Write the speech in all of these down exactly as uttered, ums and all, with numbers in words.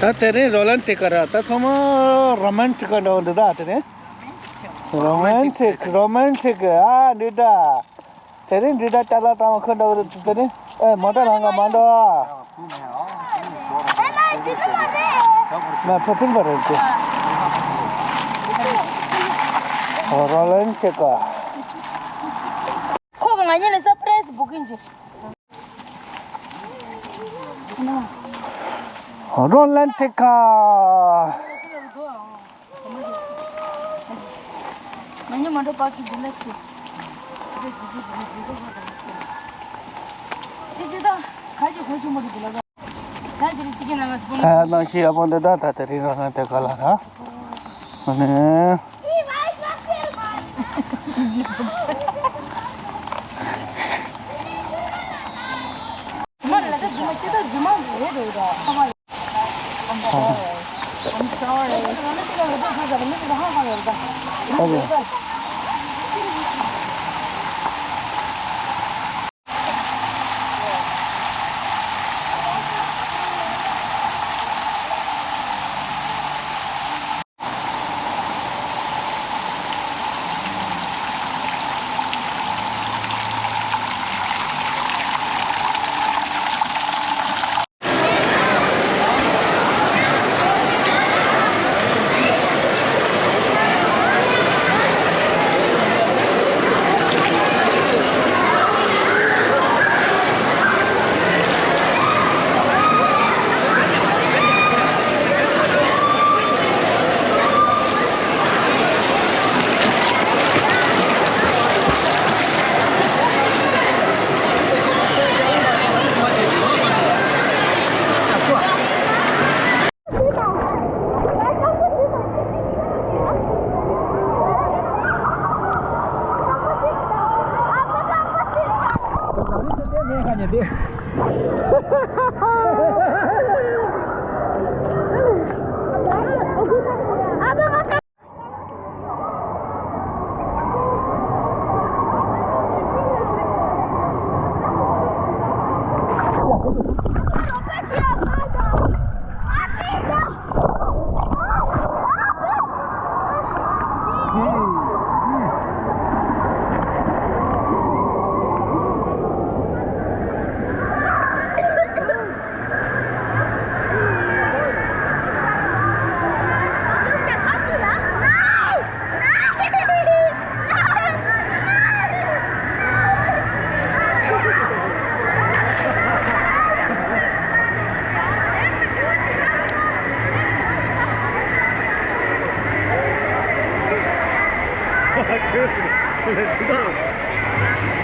ད་དེ་རིང་རོ་ལན་ཊི་ཀ་ར། ད་ཚང་མ་རོ་མན་ཊི་ཀ་འདྲ་བོ་འདི་ད་དེ་རིང་རོ་མན་ཊི་ཀ་རོ་མན་ཊི་ཀ་ཨ་འདི་ད། དེ་རིང་འདི་ད་ཅ་ལག་ཚང་མ་ཁོ་འདྲ་བོ་རེད། དེ་རིང་ཨེ་མོ་ཊ་ལང་ག་མ་འདྲ་བ། མ་ཕོ་ཕིན་པ་རེད་དེ། རོ་ལན་ཊི་ཀ་ཁོ་གི་ང་གཉིས་ལ་སར་པ་རའི་སི་བུ་ཀིང་བྱེད། རོ་ལན་ཊི་ཀ་ང་གཉིས་མ་འགྲོ་བར་གྱི་འདི་ལ་ཤི། ཨ་ནང་ཤི་ཡ་པོ་འདི་ད་ད་དེ་རིང་རོ་ལན་ཊི་ཀ་ལ་ར། ཨ་ནི།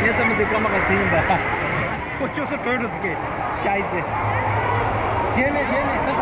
ངས་བསམ་པ་དེ་སྐར་མ་ག་ཚོད་ཡིན་པ། ཁོ་ཅོག་སུ་གྲོས་རུ་ཟིག་གེ་ཤ་ཡི་ཚེ། རྗེས་ནས་རྗེས་ནས།